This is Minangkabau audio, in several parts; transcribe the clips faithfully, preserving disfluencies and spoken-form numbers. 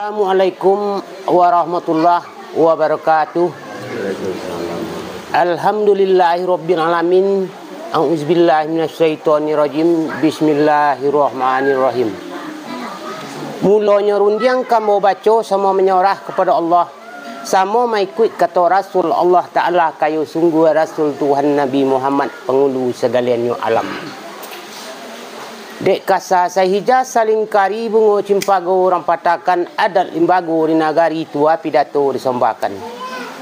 Assalamualaikum warahmatullahi wabarakatuh. Alhamdulillahirabbil alamin. A'udzubillahiminasyaitonirrajim. Bismillahirrahmanirrahim. Mulonyo rundiang ka ambo baco samo manyorah kapado Allah, samo maikuik kato Rasul Allah Ta'ala, kayo sungguah Rasul Tuhan Nabi Muhammad, pangulu sagaliannyo alam. Dek kasa sahija salingkari bungo cimpago, urang patakan adat limbago di nagari, tua pidato disombahkan.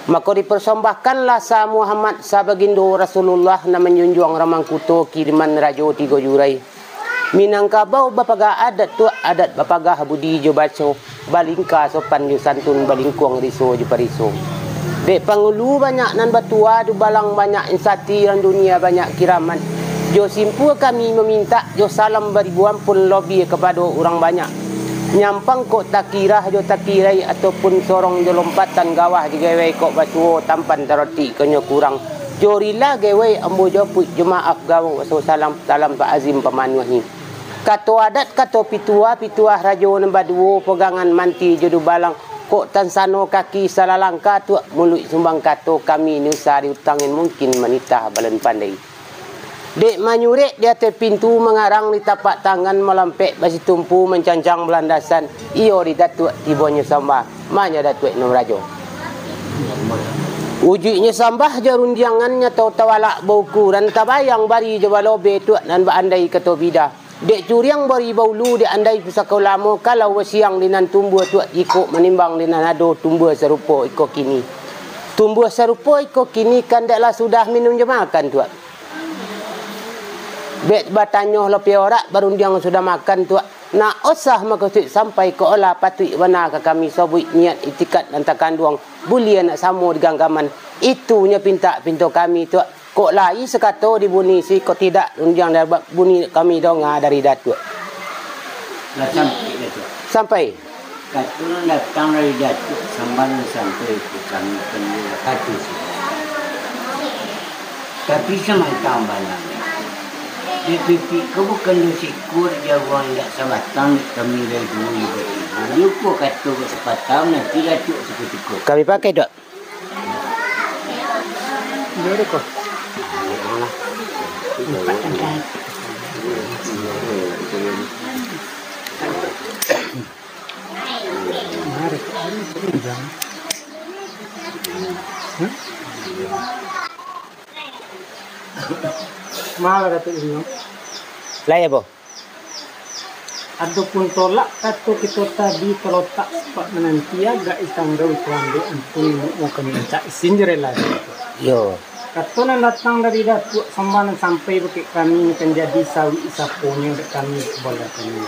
Mako dipersembahkanlah Sa Muhammad, Sa Bagindo Rasulullah, nan manjunjuang Ramang Kuto, kiriman Rajo Tigo Jurai. Minangkabau bapagah adat tu, adat bapagah budi jo baso, balingka sopan jo santun, balingkuang riso jo pariso. Dek pangulu banyak nan batua, dubalang banyak insati, rang dunia banyak kiramat. Jo simpua kami mamintak, jo salam baribu ampun lobiah kapado urang banyak. Nyampang kok takirah jo takirai, ataupun sorong jo lompatan, gawah jo gewai kok basuo, tampan tarotik konyo kurang. Jo rila gewai ambo japuik, jo maaf gawo baso salam, salam Pak Azim pamanuahi. Kato adat, kato pituah, pituah rajo nan baduo, pogangan manti jo dubalang, kok tansano kaki salah langkah, tuak muluik sumbang kato, kami nan usah diutangin, mungkin manitah balan pandai. Dek manyurek di ateh pintu, mangarang di tapak tangan, malampek basitumpu, mancancang balandasan, iyo di Datuak tibonyo sambah, manya Datuak Imam Rajo. Ujuiknyo sambah jo rundiangan, nyato tawalak baukuran, tabayang bari jo balobeh, tuak nan baandai kato bida. Dek curiang bari baulu, dek andai pusako lamo, kalau basiang di nan tumbuah, tuak jikok manimbang di nan ado, tumbuah sarupo iko kini. Tumbuah sarupo iko kini, kan dek lah sudah minun jo makan, tuak. Dek batanyo lopeh orak, barundiang sudah makan, tuak. Nak osah makosuik sampai ka olah, patuik bana ka kami sobuik niat itikad nan takanduang, buliah nak samo di ganggaman. Itu nyo pintak pinto kami, tuak. Kok lai sakato dibuni, siko tidak rundiang dari ba-, buni kami donga dari Datuak. Lah sampai, Datuak? Sampai. Kato nan datang dari Datuak sambah nan sampai ka kami, kan iyo lah kato sih. Tapi samantang balang, dek pipik ko bukan doh siko, dek jaguang indak sabatang, dek kami dari dulu ibo-ibo. Iyo ko kato kok sapatah, nanti Datuak sakutiko. Kami pakai, Dok? Dua ekor. Malah Datuak Imam. Lah, ya, Bo? Adopun tolak kato kito tadi, talotak sipaik mananti, agak itang daun tuan dek ampun, ilmu kami rancak isin jo rela. Yo. Kato nan datang dari Datuak sambah nan sampai bakeh kami, nan kan jadi sawik saponyo dek kami, sabalah kami.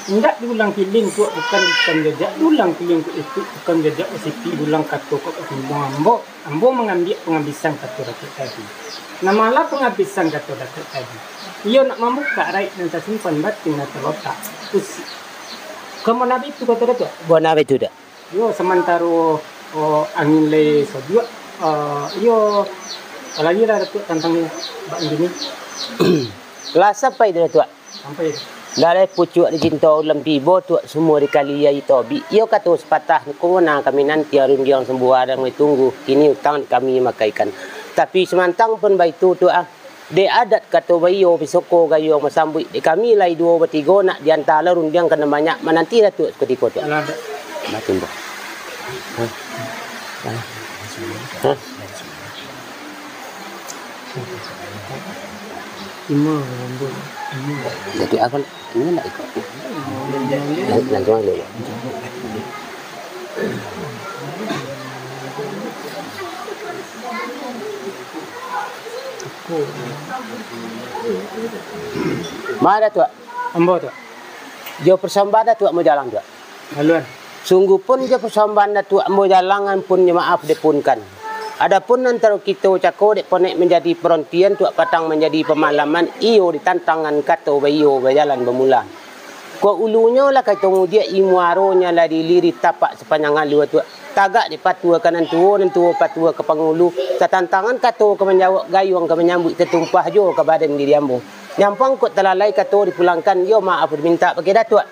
Indak diulang kiling, tuak bukan, bukan jajak diulang kiling, tuak itu bukan jajak basipi diulang kato, kok batimbang ambo. Ambo mangambiak pangabisan kato Datuak tadi. Nah, malah pangabisan kato Datuak tadi. Iyo nak mambukak raik nan tasimpan, batin nan talotak. Usik. Ka mano baitu kato Datuak? Bana baitu, Datuak. Iyo, samantaro, oh, angin lai sajuak, ah, iyo, lagi lah Datuak tantang bak angin ni. Lah sampai tu, Datuak. Sampai. Dari pucuak di cinto ulam tibo, tuak sumua di kali aia tobik. Iyo kato sapatah, niko nan kami nanti, rundiang sambuah nan ditunggu. Kini utang kami makaikan. Tapi samantang pun baitu, tuak, ah. Dek adat kato baiyo, pisoko gayuang basambuik. Dek kami lai duo batigo, nak dianta lah rundiang ka nan banyak, mananti Datuak sakutiko, tuak. Alah, Datuak. Batin, Datuak. Hah? Hah? Hah? Imam, Imam, Imam. Jadi apa? Ini nak ikut. Langsung aja ya. Mana, Tuak? Ambo, Tuak. Jo persambahan, Tuak, mau jalan, Tuak. Haluan. Sungguahpun jo pasambahan Datuak ambo jalang, ampun jo maaf dipunkan. Adapun antaro kito cako dek ponek manjadi parontian, tuak patang manjadi pamalaman, iyo ditantangan kato baiyo bajalan bamula. Kok ulunyo lah kato mudiak, i muaronyo lah diiliri tapak sapanjang alua, tuak. Tagak dek patua ka nan tuo, nan tuo patua ka pangulu, tatantangan kato ka manjawab, gayuang ka manyambuik, tatumpah jo ka badan diri ambo. Nyampang kok talalai kato dipulangkan, iyo maaf dimintak bakeh Datuak.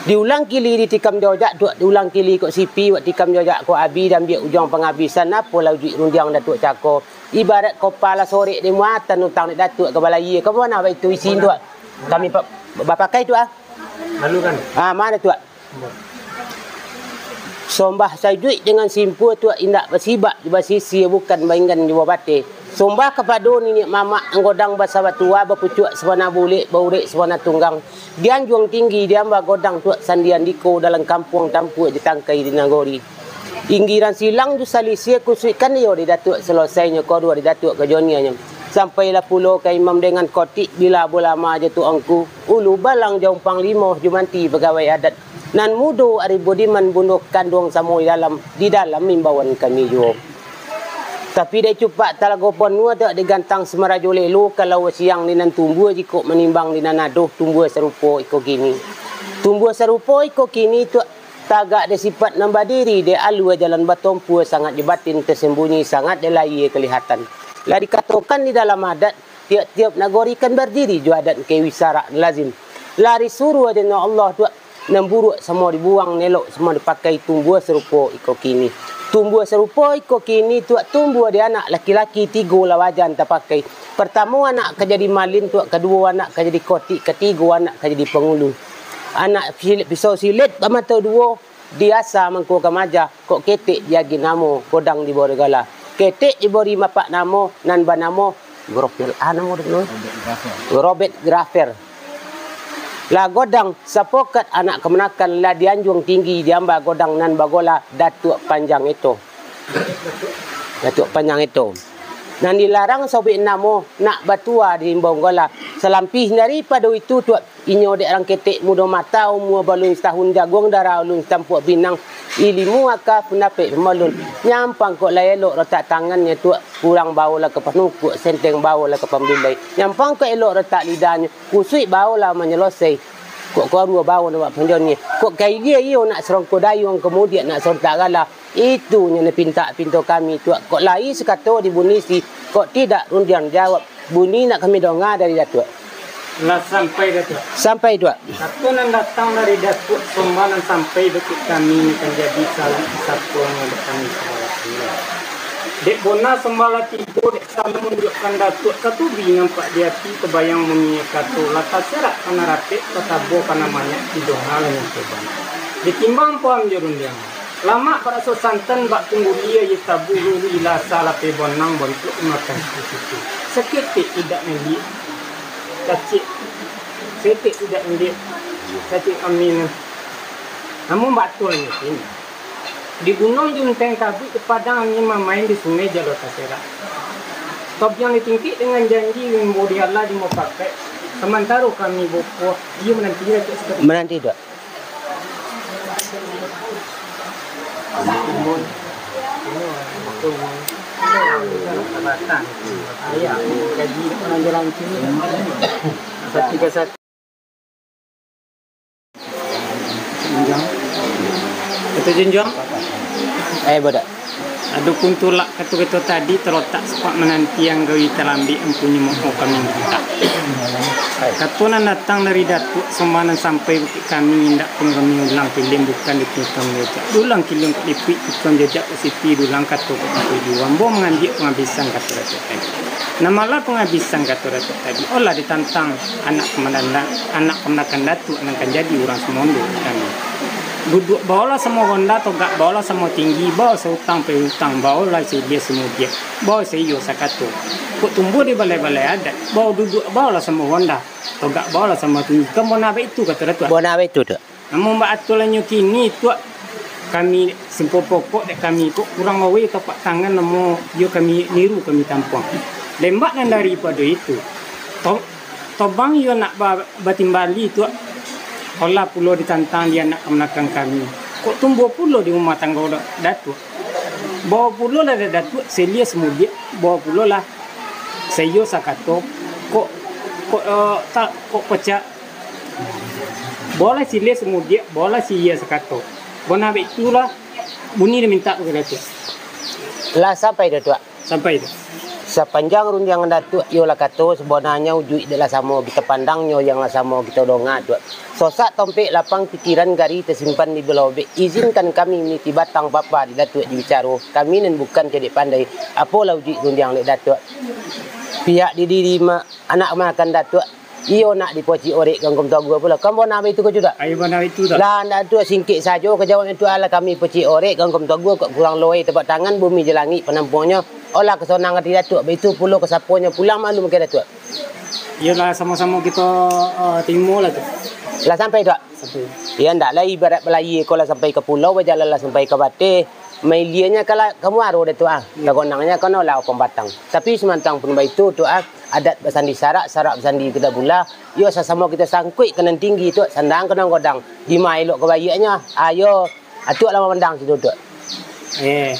Diulang kili ditikam jojak, tuak, diulang kili kok sipi, wak tikam jojak kok abi, diambiak ujuang pangabisan, apolah ujuik rundiang Datuak cako. Ibarat kopala sorek di muatan utang dek Datuak ka balayie. Ka mana baitu isin, tuak? Kami pa-, bapakai, tuak, ah. Lalu kan? Ah, mana, tuak? Sombah sajuik dengan simpua, tuak, indak basibak jo basisia, bukan bainggan jo babateh. Sombah kapado niniak mamak, anggodang basa batua, bapucuak sabana bulek, baurek sabana tunggang. Dianjuang tinggi, diamba godang, tuak, sandian diko dalam kampuang, tampuak jo tangkai di nagori. Inggiran silang jo salisih, kusuikkan iyo di Datuak, salosainyo koduo di Datuak kajonianyo. Sampailah pulo ka imam dengan kotik, bila bulama jo tuangku, ulu balang jo panglimo, jo manti pagawai adat. Nan mudo ari budiman, bunuah kanduang samo di dalam, di dalam imbauan kami juo. Tapi dek cupak talago panuah, dak digantang samarajo lelo, kalau siang di nan tumbuah, jikok manimbang di nan ado, tumbuah sarupo iko kini. Tumbuah sarupo iko kini, tuak, tagak dek sipat nan badiri, dek alua jalan batompuah, sangat jo batin tasambunyi, sangat dek lahia kalihatan. Lah dikatokan di dalam adat, tiap-tiap nagori kan bardiri jo adat kewi sarak lazim. Lah disuruah dek Allah, tuak, nan buruak samo dibuang, nan elok samo dipakai, tumbuah sarupo iko kini. Tumbuah sarupo iko kini, tuak, tumbuah di anak laki-laki, tigo lah wajan tapakai. Partamo anak ka jadi malin, tuak, kaduo anak ka jadi kotik, katigo anak ka jadi pangulu. Anak sil-, pisau silet bamato duo, diasa mangko ka maja, kok ketek diagiah namo, godang dibori gola. Ketek dibori mapak namo, nan banamo Grofil, ah, namo dek tu? Robert Grafer. Lah godang sapokat anak kamanakan, lah dianjuang tinggi, diamba godang nan bagola, Datuak Panjang Eto. Datuak Panjang Eto. Nan dilarang sobek namo, nak batua diimbau gola. Salampih daripado itu, tuak, inyo dek rang ketek mudo mata, umua balun satahun jaguang, darah alun satampuak pinang, ilimu aka pandapek pambalun. Nyampang kok lah elok rotak tangannyo, tuak, kurang baolah ka panukuk, senteng baolah ka pambilai. Nyampang kok elok rotak lidahnyo, kusuik baolah manyalosai. Kok korua bao nak buek panjoniah. Kok kaidia iyo nak sarongko dayuang, kamudiak nak sarontak gala. Itu nyo nan pintak pinto kami, tuak. Kok lai sakato dibunyi si, kok tidak rundiang jawab. Bunyi nak kami donga dari Datuak. Lah sampai, Datuak. Sampai, tuak. Kato nan datang dari Datuak, sombah nan sampai bakeh kami, kan jadi salah satu nan dek kami salah. Dek bona sombah lah tibo, dek salah manunjuakkan Datuak, katubi nampak di ati, tabayang bunyi kato, lah taserak kana rapek, tatabo kana manyak, didonga lah nyo coban. Ditimbang paham jo rundiang. Lamak baraso santan, bak tungguli aia tabu, luri lah asa lapeh bonang, bontuak makan situ-situ. Saketek idak naliak, cacik. Saketek idak naliak, cacik amin. Namun batua nyo kini. Di gunuang junteng tabuik, di padang angin mamain, di sungai jalo taserak. Tobiang ditingkik dengan janji, wimbo dialah dimupakaik. Samantaro kami bopo, iyo mananti Datuak sakali. Mananti, Datuak. Kato junjuang. Eh, bodoh. Adopun tulak kato-kato tadi, talotak sapak mananti, anggawi talambek ampunyo, mo'o kami mintak. Kato nan datang dari Datuak, sombah nan sampai bakeh kami, indak pun kami ulang kilim, bukan ditukang jajak. Diulang kilim kok dipuik tukang jajak, kok sipi diulang kato kok dipuik juo. Ambo mangambiak pangabisan kato Datuak tadi. Nan malah pangabisan kato Datuak tadi, olah ditantang anak kamanakan, anak kamanakan Datuak nan kan jadi urang sumondo kami. Duduak baolah samo ronda, togak baolah samo tinggi, bao sautang piutang, baolah sailia samudiak, bao saiyo sakato. Kok tumbuah di balai-balai adat, bao duduak baolah samo ronda, togak baolah samo tinggi. Kan bona baitu kato Datuak. Bona baitu, Datuak. Namun baatua lah nyo kini, Tuak, kami simpul pokok dek kami, kok kurang awei tapak tangan, namo iyo kami niru kami tampuang. Lembak nan daripado itu, to-, tobang iyo nak ba-, batimbali, Tuak, olah pulo ditantang di anak kamanakan kami. Kok tumbuah pulo di rumah tanggo Da-, Datuak. Bao pulo lah Da-, Datuak sailia samudiak, bao pulo lah saiyo sakato, kok, kok, eh, ta-, kok pacak. Baolah sailia samudiak, baolah saiyo sakato. Bona baitulah bunyi dimintak bakeh Datuak. Lah sampai, Datuak. Sampai tu. Sapanjang rundiangan Datuak, iyolah kato, sabananyo ujuik dek lah samo, kita pandang nyo yang lah samo, kita donga, Tuak. Sosak tompek lapang, pikiran gari tasimpan di balobek. Izinkan kami niti batang papa di Datuak dibicaro, kami nan bukan cadiak pandai, apolah ujuik rundiang dek Datuak. Pihak di diri ma-, anak makan Datuak, iyo nak dipocik orek gangkom togua pulo. Kan bona itu ko Tuak? Ayo bona itu Tuak. Lah, ndak Tuak, singkek sajo ka jawabnyo Tuak, alah kami pocik orek gangkom togua, kok kurang lowai tapak tangan, bumi jo langik panampuangnyo. Olah ka sonang ati Datuak, baitu pulo ka saponyo pulang maklum ka Datuak. Iyolah, samo-samo kito, eh, tarimo lah tu. Lah sampai Tuak? Sampai. Iyo, ndak lah ibarat balayia ko lah sampai ka pulau, bajalan lah sampai ka bateh. Mailianyo ka lah ka muaro Datuak ah. Iyo. Tagonangnyo ka no lah okong batang. Tapi samantang pun baitu Tuak ah, adat basandi sarak, sarak basandi kida bula. Iyo, sasamo kito sangkuik ka nan tinggi Tuak, sandang ka nan godang. Dima elok ka baiaknyo, ayo, Atuak lah mamandang situ Tuak. Eh.